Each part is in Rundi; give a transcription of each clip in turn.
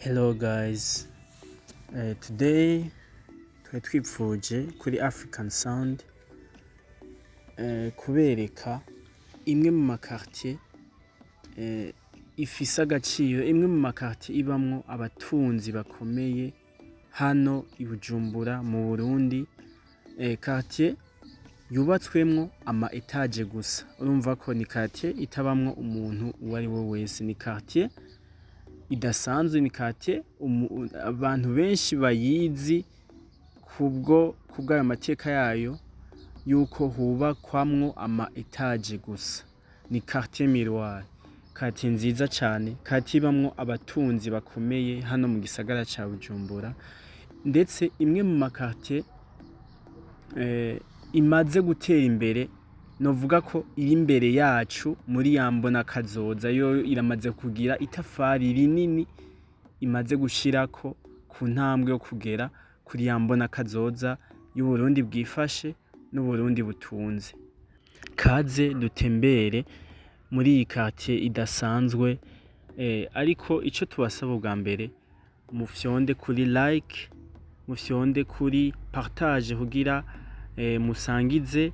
Hello guys, today twari twipfuje kuri African Sound kubereka imwe mu makartier ifise agaciro, imwe mu makartier ibamwo abatunzi bakomeye hano i Bujumbura mu Burundi, quartier yubatswemwo ama etage gusa. Urumva ko ni quartier itabamwo umuntu uwo ari we wese, ni quartier idasanzwe, ni quartier abantu benshi bayizi kubwo kubw'ayo mateka yayo yuko hubakwamwo ama etage gusa. Ni quartier Miroir, quartier nziza cane, quartier ibamwo abatunzi bakomeye hano mu gisagara ca Bujumbura, ndetse imwe mu makartier imaze gutera imbere, novuga ko iri imbere yacu muri ya mbona kazoza, yo iramaze kugira itafari rinini imaze gushirako ku ntambwe yo kugera kuri ya mbona kazoza y'Uburundi bwifashe n'Uburundi butunze. Kaze dutembere muri iyi quartier idasanzwe, ariko ico tubasaba ubwa mbere, mufyonde kuri like, mufyonde kuri partage kugira musangize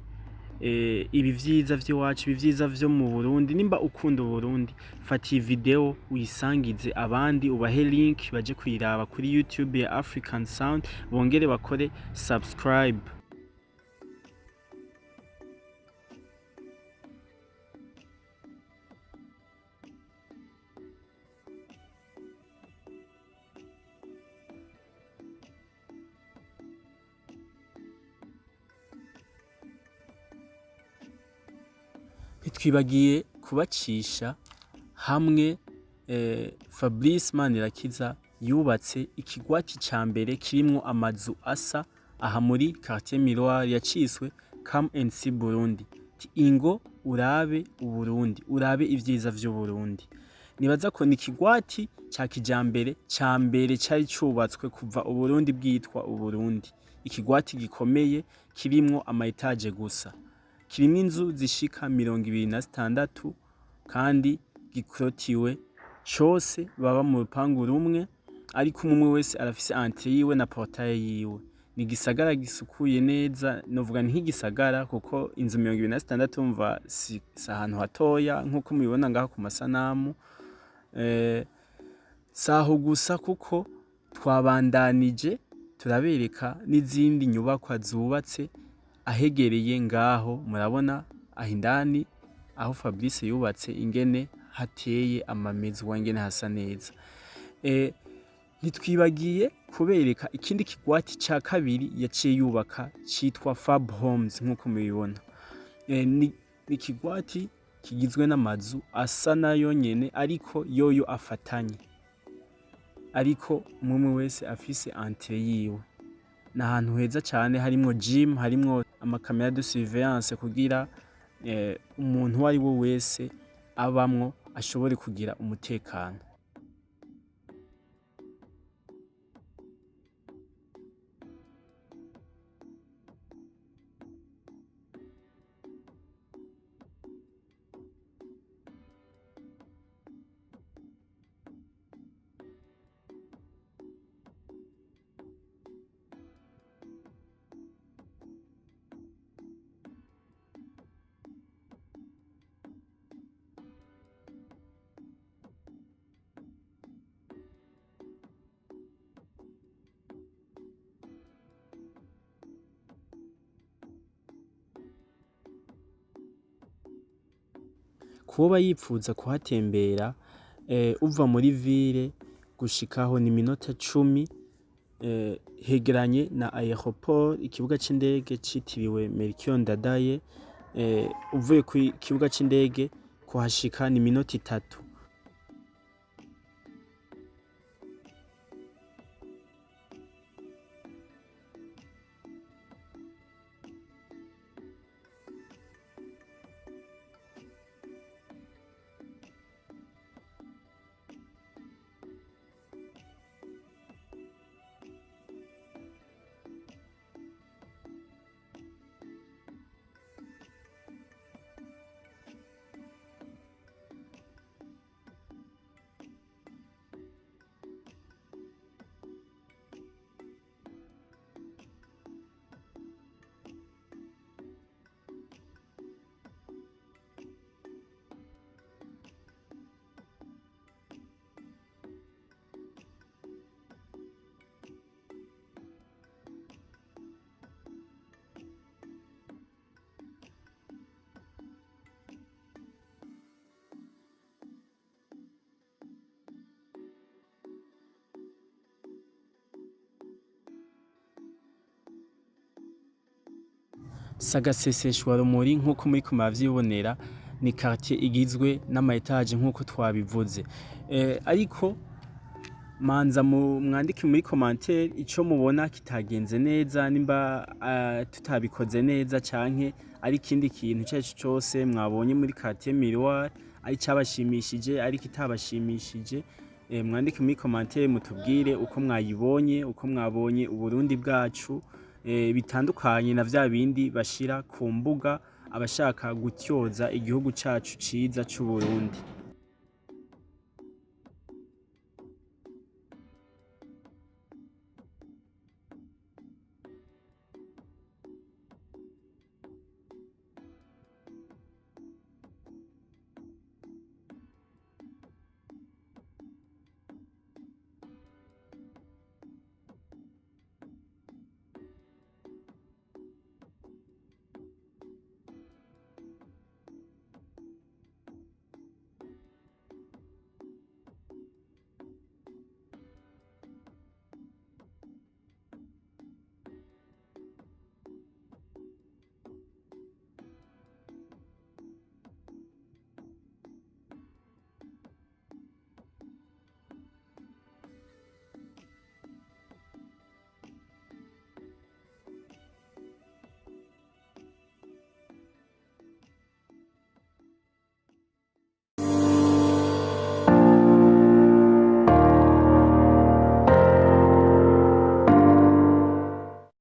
ibi vyiza vy'iwacu, ibi vyiza vyo mu Burundi. Nimba ukunda Uburundi, fata iyi video uyisangize abandi, ubahe link baje kuyiraba kuri YouTube ya African Sound, bongere bakore subscribe. Ntitwibagiye kubacisha hamwe Fabrice Manirakiza yubatse ikigwati ca mbere kirimwo amazu asa aha muri quartier Miroir, yaciswe Come and see Burundi. Ingo urabe Uburundi, urabe ivyiza vy'Uburundi. Nibaza ko ni ikigwati ca kijambere ca mbere cari cubatswe kuva Uburundi bwitwa Uburundi. Ikigwati gikomeye kirimwo ama etage gusa. Kirimwo inzu zishika 26 kandi gikorotiwe cose, baba mu rupangu rumwe, ariko umwe wese arafise entrée yiwe na portail yiwe. Ni igisagara gisukuye neza, novuga ni nk'igisagara kuko inzu 26 urumva si ahantu hatoya nkuko mubibona ngaho ku masanamu. Saho gusa kuko twabandanije turabereka n'izindi nyubakwa zubatse ahegereye ngaho, murabona aho indani aho Fabrice yubatse ingene hateye amamezwa, ingene hasa neza. Ntitwibagiye kubereka ikindi kigwati ca kabiri yaciye yubaka citwa Fab Homes nkuko mubibona. Ni ikigwati kigizwe n'amazu asa nayo nyene ariko yoyo afatanye, ariko umwe wese afise entrée yiwe. Ni ahantu heza cane, harimwo gym, harimwo amakamera de surveillance kugira umuntu uwo ari we wese abamwo ashobore kugira umutekano. Kuwoba yipfuza kuhatembera, uva muri ville gushikaho ni iminota 10, hegeranye na aeroport, ikibuga c'indege citiriwe Melchior Ndadaye, uvuye ku kibuga c'indege kuhashika ni iminota 3. Sagaseseshwa rumuri nk'uko muriko muravyibonera, ni quartier igizwe n'ama étages nk'uko twabivuze. Ariko manza mwandike muri commentaire ico mubona kitagenze neza, nimba tutabikoze neza canke ari ikindi kintu ico arico cose mwabonye muri quartier Miroir, ari icabashimishije, ari ikitabashimishije. Mwandike muri commentaire mutubwire uko mwayibonye, uko mwabonye Uburundi bwacu, bitandukanye na vya bindi bashira ku mbuga abashaka gutyoza igihugu cacu ciza c'Uburundi.